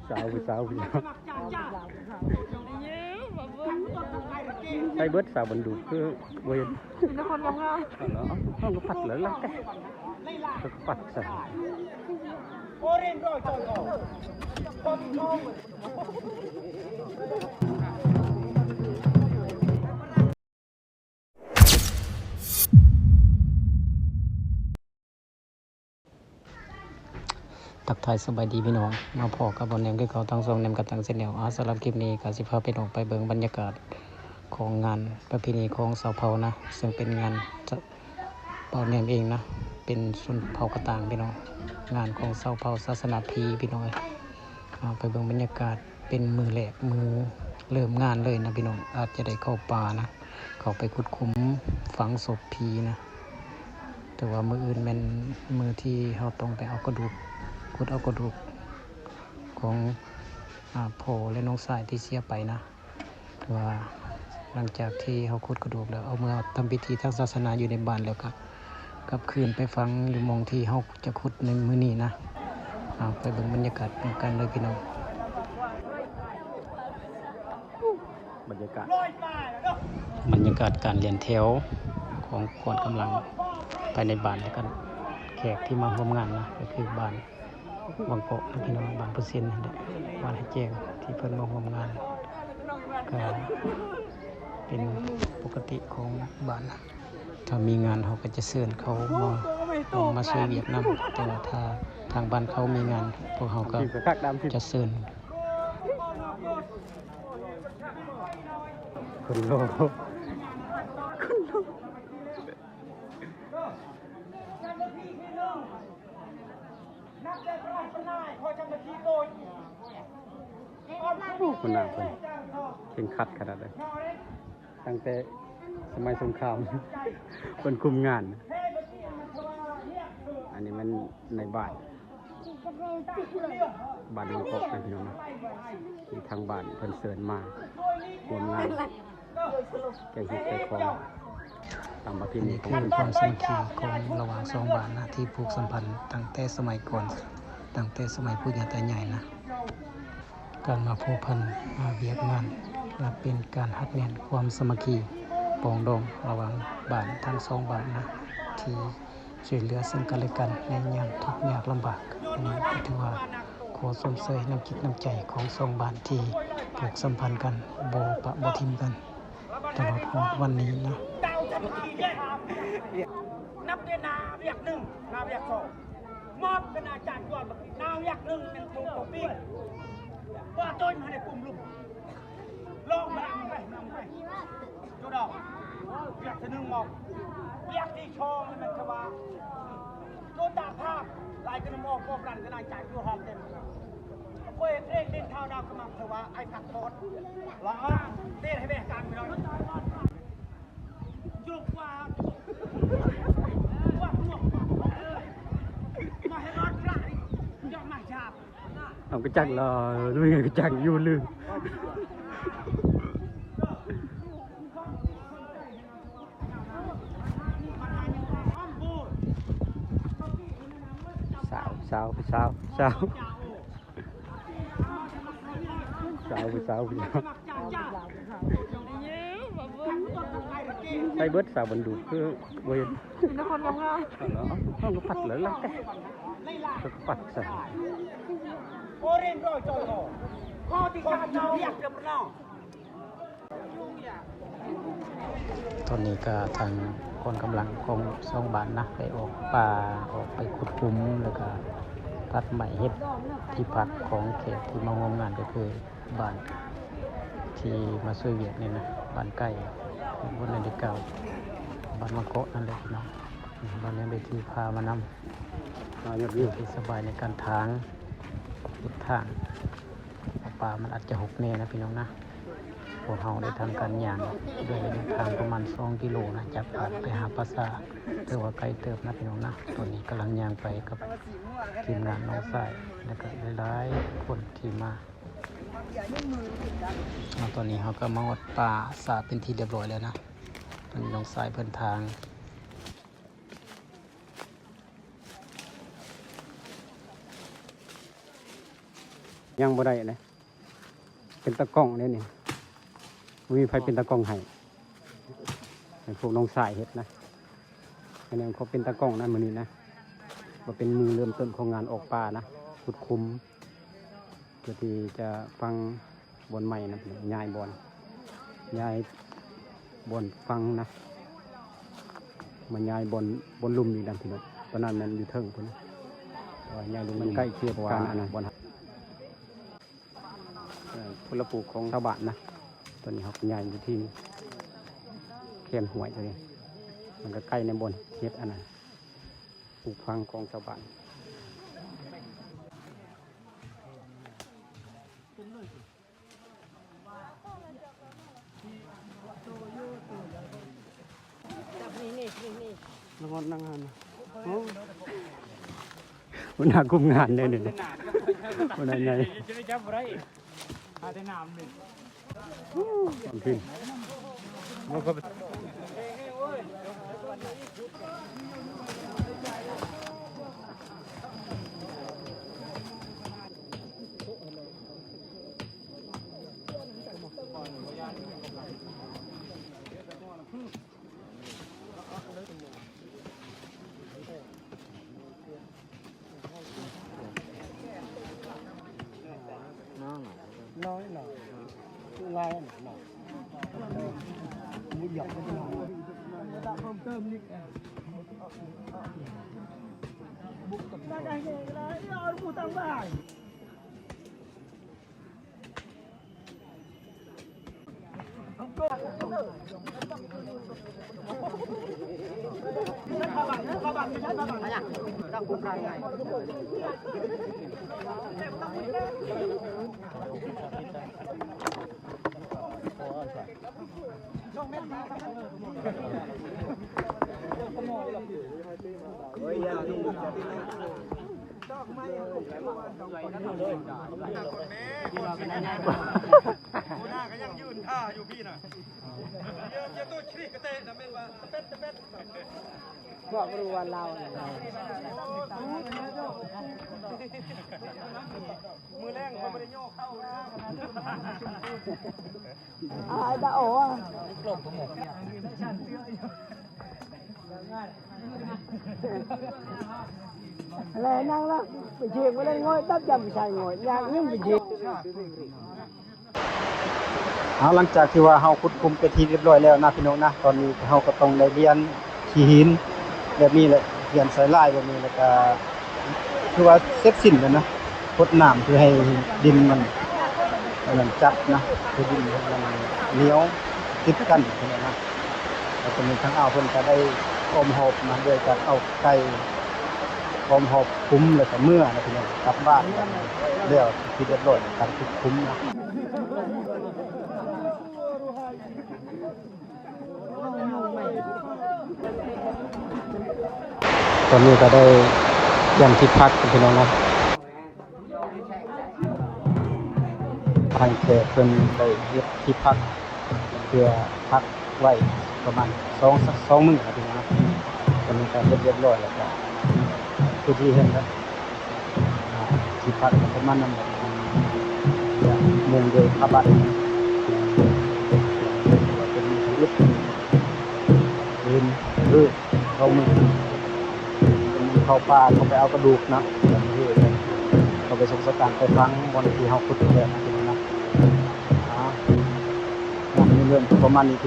ສາວ ຜູ້ສາວ ຜູ້ສາວ ໃສ່ເບິດ ສາວບັນດຸ ຄືບໍ່ເຫັນ ເປັນແຕ່ຄົນງາມໆ ເອົາເນາະ ເຮົາກໍປັດແລ້ວລະ ກໍປັດຊະ. ທັກທາຍສະບາຍດີພີ່ນ້ອງ ມາພໍ້ກັບບ່າວແນມຄືເກົ່າ ທາງຊ່ອງແນມກະຕັງແຊນແນວ. ອາ ສຳລັບຄລິບນີ້ກະຊິພາພີ່ນ້ອງໄປເບິ່ງບັນຍາກາດຂອງງານປະເພນີຂອງຊາວເຜົ່ານະ ເຊິ່ງເປັນງານ ຊ- ບ່າວແນມເອງນະ ເປັນຊົນເຜົ່າກະຕ່າງພີ່ນ້ອງ ງານຂອງຊາວເຜົ່າສາສະໜາຜີພີ່ນ້ອງເອີຍ. ເອົາ ໄປເບິ່ງບັນຍາກາດ ເປັນມື້ແລກ ມື້ເລີ່ມງານເລີຍນະພີ່ນ້ອງ ອາດຈະໄດ້ເຂົ້າປ່ານະ ເຂົ້າໄປຂຸດຂຸມຝັງສົບຜີນະ. ແຕ່ວ່າມື້ອື່ນແມ່ນມື້ທີ່ເຮົາຕ້ອງໄປເອົາກະດູກ ຂຸດເອົາກະດູກຂອງ ອາ ພໍ່ ແລະ ນ້ອງຊາຍທີ່ເສຍໄປນະ. ແຕ່ວ່າຫຼັງຈາກທີ່ເຮົາຂຸດກະດູກແລ້ວ ເອົາເມືອທຳພິທີທາງສາສະໜາຢູ່ໃນບ້ານແລ້ວ ກະກັບຄືນໄປຝັງຢູ່ໝ່ອງທີ່ເຮົາຈະຂຸດໃນມື້ນີ້ນະ. ເອົາ ໄປເບິ່ງບັນຍາກາດນຳກັນເລີຍພີ່ນ້ອງ. ບັນຍາກາດ ບັນຍາກາດການລຽນແຖວຂອງກອງກຳລັງພາຍໃນບ້ານ ແລະ ກະແຂກທີ່ມາຮ່ວມງານນະ ກະຄືບ້ານວັງເກາະນະພີ່ນ້ອງ ບ້ານເປີເຊັນຫັ້ນແຫຼະ ບ້ານໃຫ້ແຈ້ງທີ່ເພິ່ນມາຮ່ວມງານ ກະເປັນປົກກະຕິຂອງບ້ານນະ. ຖ້າມີງານເຮົາກໍຈະເຊີນເຂົາມາ ມາຊ່ວຍວຽກນຳ ແຕ່ວ່າຖ້າທາງບ້ານເຂົາມີງານ ພວກເຮົາກໍຈະເຊີນ. ຄົນຫຼໍ່ ຄົນຫຼໍ່. ໂອ້ ຫົວໜ້າເພິ່ນເຄັ່ງຄັດຂະໜາດໃດ ຕັ້ງແຕ່ສະໄໝສົງຄາມເພິ່ນຄຸມງານ. ອັນນີ້ແມ່ນໃນບ້ານ ບ້ານວັງເກາະນະພີ່ນ້ອງເນາະ ທີ່ທາງບ້ານເພິ່ນເຊີນມາຮ່ວມງານ ແກ່ເຮັດແກ່ຂອງຕາມປະເພນີຂອງເພິ່ນ. ຄວາມສາມັກຄີຂອງລະຫວ່າງສອງບ້ານນະ ທີ່ຜູກສຳພັນຕັ້ງແຕ່ສະໄໝກ່ອນ ຕັ້ງແຕ່ສະໄໝປູ່ຍ່າຕາຍາຍນະ ການມາພົວພັນ ມາວຽກງານ ນັບເປັນການຮັດແໜ້ນຄວາມສາມັກຄີປອງດອງລະຫວ່າງບ້ານທັງສອງບ້ານນະ ທີ່ ຊ່ວຍເຫຼືອເຊິ່ງກັນແລະກັນໃນຍາມທຸກຍາກລຳບາກ. ອັນນີ້ກໍຖືວ່າຂໍຊົມເຊີຍນ້ຳຈິດນ້ຳໃຈຂອງສອງບ້ານທີ່ຜູກສຳພັນກັນ ບໍ່ປະບໍ່ຖິ້ມກັນ ຕະຫຼອດຮອດວັນນີ້ນະ. ນັບແຕ່ໜ້າວຽກໜຶ່ງ ໜ້າວຽກສອງ ມອບເປັນອາຈານກວນ ໜ້າວຽກໜຶ່ງແມ່ນໂຕໂຕປີ ວ່າຕົ້ນໃຫ້ໄດ້ກຸ່ມລຸມ ລອງມານຳໄປ ນຳໄປ ຈຸດອອກ ວຽກທີໜຶ່ງມອບ ວຽກທີສອງແມ່ນຄືວ່າ ໂດນຕາພາບ ຫຼາຍກະນຳອອກ ບໍ່ກັນກະນາຍຈາກຢູ່ຫ້ອງເຕັມ ໂກຍເກງດິນເທົາດາວກະມັກ ຄືວ່າໄອ້ພັກໂທດ ລະອາເຕນໃຫ້ແບກການໄປໜ້ອຍ ຈຸກວ່າ ວ່າພວກ ມາໃຫ້ຮອດພະນີ້ ຢາກມາຢາບ ເອົາກະຈັກລະ ໜ່ວຍກະຈັກຢູ່ລື ສາວ ສາວ ຜູ້ສາວ ສາວ ສາວ ຜູ້ສາວ ຜູ້ສາວ ໃສ່ເບິດ ສາວບັນດຸ ຄືບໍ່ເຫັນ ເປັນແຕ່ຄົນງາມໆ ເອົາເນາະ ເຮົາກໍປັດແລ້ວລະ ກໍປັດຊະ. ຕອນນີ້ກໍທາງກອງກຳລັງຂອງສອງບ້ານນະ ໄດ້ອອກປ່າ ອອກໄປຂຸດຂຸມ ແລ້ວກໍຕັດໄມ້ເຮັດທີ່ພັກຂອງແຂກທີ່ມາຮ່ວມງານ ກໍຄື ບ້ານທີ່ມາຊ່ວຍວຽກນີ້ນະ ບ້ານໃກ້ ບ່ອນໃດກະ ບ້ານມະເກາະນັ້ນແຫຼະພີ່ນ້ອງ. ບ້ານນີ້ໄດ້ຖືພາມານຳ ເພື່ອທີ່ສະບາຍໃນການຖາງ ເຮັດທາງ ເພາະປ່າມັນອາດຈະຮົກແດ່ນະພີ່ນ້ອງນະ. ພວກເຮົາໄດ້ທຳການຍ່າງດ້ວຍໄລຍະທາງປະມານສອງກິໂລນະ ຈາກບ້ານໄປຫາປ່າຊ້າ ຖືວ່າໄກເຕີບນະພີ່ນ້ອງນະ. ຕອນນີ້ກຳລັງຍ່າງໄປກັບທີມງານນ້ອງຊາຍ ແລ້ວກະຫຼາຍໆຄົນທີ່ມາ ເອົາ ຕອນນີ້ເຮົາກໍມາຮອດປ່າຊ້າເປັນທີ່ລຽບຮ້ອຍແລ້ວນະ. ຕອນນີ້ນ້ອງຊາຍເພິ່ນຖາງ ເ ຍັງບໍ່ໄດ້ເລີຍ ເປັນຕາກ້ອງເດ້ນີ້ ບໍ່ມີໃຜເປັນຕາກ້ອງໃຫ້ ໃຫ້ພວກນ້ອງຊາຍເຮັດນະ. ອັນນີ້ຂໍເປັນຕາກ້ອງນະມື້ນີ້ນະ ວ່າເປັນມື້ເລີ່ມຕົ້ນຂອງງານອອກປ່ານະ ຂຸດຂຸມ ເພື່ອທີ່ຈະຝັງບ່ອນໃໝ່ນະ ຍ້າຍບ່ອນ ຍ້າຍບ່ອນຝັງນະ ມາຍ້າຍບ່ອນ ບ່ອນລຸ່ມອີກນະພີ່ນ້ອງ. ຕອນນັ້ນແມ່ນຢູ່ເທິງພຸ້ນນະ ແຕ່ວ່າຍ້າຍລົງ ມັນໃກ້ເຂດ ເພາະວ່າ ການອັນນັ້ນ ບ່ອນ ເອີ່ ຜົນລະປູກຂອງຊາວບ້ານນະ. ຕອນນີ້ເຮົາກໍຍ້າຍຢູ່ທີ່ແຄມຫ້ວຍຕົວນີ້ ມັນກໍໃກ້ໃນບ່ອນເຮັດອັນນັ້ນ ປູກຝັງຂອງຊາວບ້ານ. ນັ່ງຫັ້ນ ໂອ້ ຫົວໜ້າກຸ່ມງານເດ້ນີ້ ຫົວໜ້າໃຫຍ່ ຈະໄດ້ຈັບບໍ່ໄດ້ ຫາແຕ່ນ້ຳນີ້ ຄວາມຜິດ. ນ້ອຍໜ້ອຍ ງ່າຍໜ້ອຍ ບໍ່ຢາກເພີ່ມເຕີມອີກ ບຸກກັບ ຫົວໜ້າກໍຍັງຢືນຖ້າຢູ່ພີ້ນະ ເຢີນຈະໂຕດຄຣິກະເຕະນະ ແມ່ນວ່າສະເປັດ ສະເປັດ ພວກຮູ້ວ່າລາວນະ ມື້ແລງເຂົາບໍ່ໄດ້ຍໍເຂົ້ານະ ອາຍດາໂອ ແລະ ນັ່ງລະ ໄປເຊກບໍ່ໄດ້ງອຍ ຕັບຈຳໃສ່ງອຍ ຍາກຍັງໄປເຊກ. ເອົາ ຫຼັງຈາກທີ່ວ່າເຮົາຂຸດຂຸມເປັນທີ່ຮຽບຮ້ອຍແລ້ວນະພີ່ນ້ອງນະ ຕອນນີ້ເຮົາກໍຕ້ອງໄດ້ລຽນຂີ້ຫີນແບບນີ້ແຫຼະ ລຽນໃສ່ລາຍແບບນີ້ ແລ້ວກໍ ຖືວ່າເສັດສິ້ນແລ້ວນະ ຫົດນ້ຳເພື່ອໃຫ້ດິນມັນ ອັນນັ້ນຈັບນະ ເພື່ອດິນໃຫ້ມັນໜຽວຕິດກັນຫັ້ນນະ. ແລ້ວກໍມີທາງອ່າວເພິ່ນກໍໄດ້ອ້ອມຮອບມາດ້ວຍການເອົາໄກ່ອ້ອມຮອບຄຸມ ແລ້ວກໍເມືອນະພີ່ນ້ອງ ກັບບ້ານ ແລ້ວເປັນທີ່ຮຽບຮ້ອຍການຂຸດຂຸມນະ. ຕອນນີ້ກໍໄດ້ກຽມທີ່ພັກພີ່ນ້ອງເນາະ ທາງແຂກເພິ່ນໄດ້ເຮັດທີ່ພັກເພື່ອພັກໄວ້ປະມານສອງ ສອງມື້ນະພີ່ນ້ອງເນາະ. ຕອນນີ້ກໍເຮັດຮຽບຮ້ອຍແລ້ວ ກໍຄືທີ່ເຫັນແລ້ວ. ອ່າ ທີ່ພັກກໍປະມານນັ້ນແຫຼະ ມຸງໂດຍຜ້າບັດ ເປັນທຳອິດ ເຫັນ ເອີ ເຂົ້າມື ເຂົ້າປ່າ ເຂົ້າໄປເອົາກະດູກນະ ເຂົ້າໄປສົກສະການໄປຝັງບ່ອນທີ່ເຮົາຂຸດແລ້ວນະ ພີ່ນ້ອງນະ. ອ່າ ມີເລື່ອງປະມານນີ້.